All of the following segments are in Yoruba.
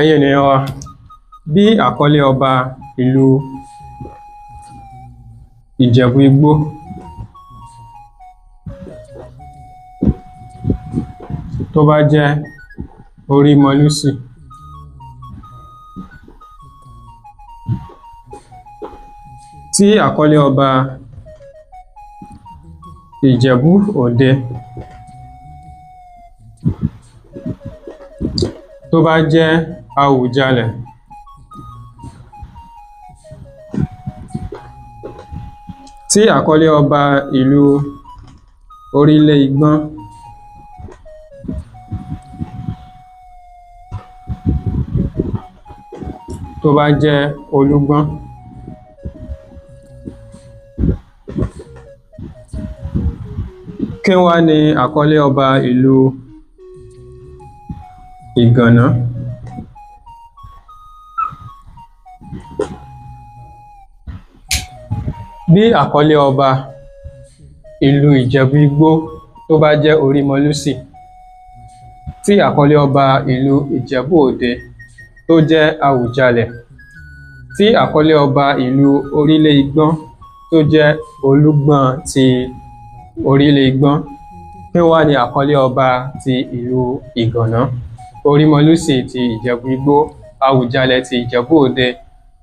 Ẹ̀yin ènìyàn wa, bí àkọlé ọba ìlú Ìjẹ̀bú Igbó tó bá jẹ́ Orímọlúsì, tí àkọlé ọba Ìjẹ̀bú Òde tó bá jẹ́ Àwùjalẹ̀, tí àkọlé ọba ìlú Orílé Ìgbọ́n tó bá jẹ́ Olúgbọ́n, kí wá ni àkọlé ọba ìlú Ìgànná? Bí àkọlé ọba ìlú Ìjẹ̀bú Igbó tó bá jẹ́ Orímọlúsì, tí àkọlé ọba ìlú Ìjẹ̀bú Òde tó jẹ́ Àwùjalẹ̀, tí àkọlé ọba ìlú Orílé Ìgbọ́n tó jẹ́ Olúgbọ́n ti Orílé Ìgbọ́n, kí wá ni àkọlé ọba ti ìlú Ìgànná? Orímọlúsì ti Ìjẹ̀bú Igbó, Àwùjalẹ̀ ti Ìjẹ̀bú Òde,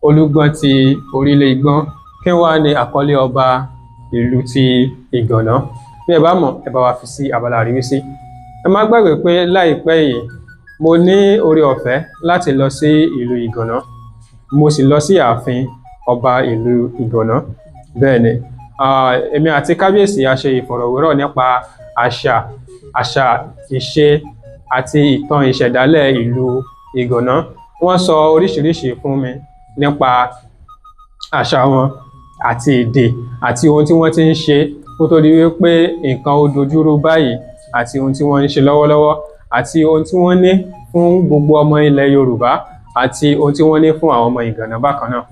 Olúgbọ́n ti Orílé Ìgbọ́n, kí wá ni àkọlé ọba ìlú ti Ìgànná? Bí ẹ bá mọ̀, ẹ bá wa fi sí abala àríwísí. Ẹ má gbàgbé pé láìpẹ́ yìí mo ní oore ọ̀fẹ́ láti lọ sí ìlú Ìgànná, mo sì lọ sí ààfin ọba ìlú Ìgànná. Bẹ́ẹ̀ ni, èmi àti kábíyèsí a ṣe ìfọ̀rọ̀wérọ̀ nípa àṣà, ìṣe àti ìtàn ìṣẹ̀dálẹ̀ ìlú Ìgànná. Wọ́n sọ oríṣiríṣi fún mi nípa àṣà wọn àti èdè àti ohun tí wọ́n ti ń ṣe kó tó di wípé nǹkan ó dojúrú báyìí, àti ohun tí wọ́n ń ṣe lọ́wọ́lọ́wọ́, àti ohun tí wọ́n ní fún gbogbo ọmọ ilẹ̀ Yorùbá, àti ohun tí wọ́n ní fún àwọn ọmọ Ìgànná bákan náà.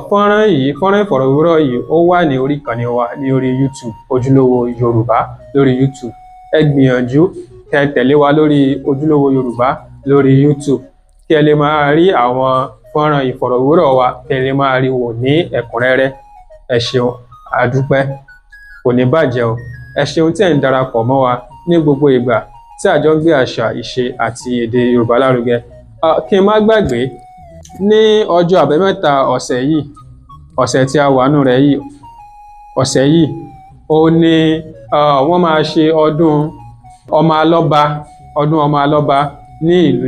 Fọ́nrán yìí, fọ́nrán ìfọ̀rọ̀wérọ̀ yìí, ó wà ní orí ìkànnì wa ní orí YouTube, Ojúlówó Yorùbá lórí YouTube. Ẹ gbìyànjú kẹ́ tẹ̀lé wa lórí Ojúlówó Yorùbá lórí YouTube kí ẹ lè máa rí àwọn fọ́nrán ìfọ̀rọ̀wérọ̀ wa, kí ẹ lè máa rí wò ní ẹ̀kúnrẹ́rẹ́. Ẹ ṣeun, a dúpẹ́, kò ní bàjẹ́ o. Ẹ ṣeun tí ẹ̀ ń darapọ̀ mọ́ wa ní gbogbo ìgbà tí a jọ ń gbé àṣà, ìṣe àti èdè Yorùbá lárugẹ. Kí n má gbàgbé, ní ọjọ́ àbámẹ́ta ọ̀sẹ̀ yìí, ọ̀sẹ̀ tí a wà nù rẹ̀ yìí, ọ̀sẹ̀ yìí ó ní wọ́n máa ṣe ọdún ọmọ alọ́ba, ọdún ọmọ alọ́ba ní ìlú